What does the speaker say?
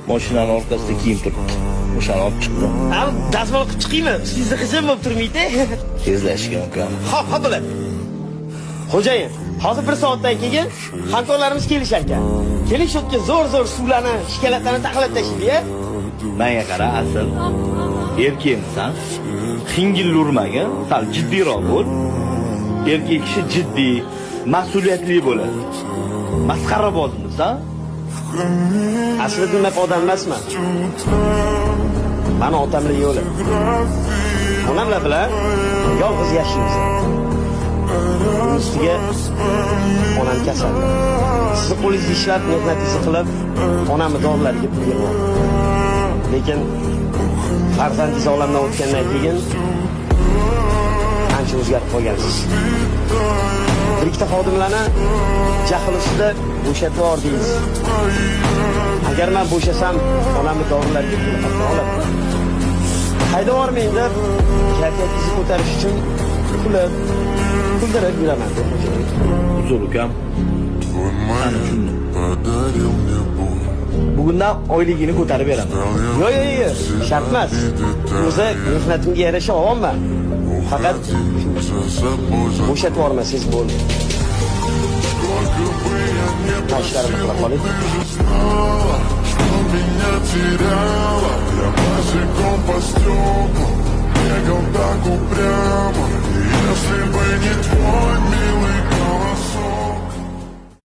Mashinani orqasida kiyim turibdi. O'shani olib chiqdim. Ha, dazmol qilib chiqaymi? Ustingizda g'ijim bo'lib turmaydi. Tezlashgan ukam. Hop, hop bo'ladi. Xo'jayin, hozir bir soatdan keyin hamkorlarimiz kelishar ekan. Keling, shu yerga zo'r-zo'r suvlarni, shokoladlarni taxlab tashlaylik, a? Menga qara, asl. Erkakmisan? Xingil urmagin, sal jiddiyroq bo'l. Erkak kishi jiddiy, mas'uliyatli bo'ladi. Masxarabozmisan? Aslida unaqa odam emasman. Mani otamlar yo'li. Onamlar bilan yolg'iz yashaymiz. Buning ustiga onam kasal. Sizni qo'lingizda ishlab, mehnatingizni qilib, onamni dorilariga pul yig'yapman. Lekin farzandingiz olamdan o'tgandan keyin ancha o'zgarib qolgansiz. Bir ikkita xodimlarni jahl ustida bo'shatib yubordingiz. Agar men bo'shasam, onamni dorilariga pul qayerdan olaman? Haydab yubormang deb kayfiyatingizni ko'tarish uchun kulib, kuldirib yuraman deb xo'jayin. Uzr, ukam. Твой подарил мне боль. Bugundan oyligini ko'tarib beraman. Yo'q, yo'q, yo'q, shart emas. O'zi mehnatimga yarasha olaman. Faqat За собой за bo'shatib yubormasangiz bo'ldi. Сколько бы я не Man ishlarimni qila qolay. Ты же знала, что меня теряла. Я босиком по стеклам бегал так упрямо. И если бы не твой милый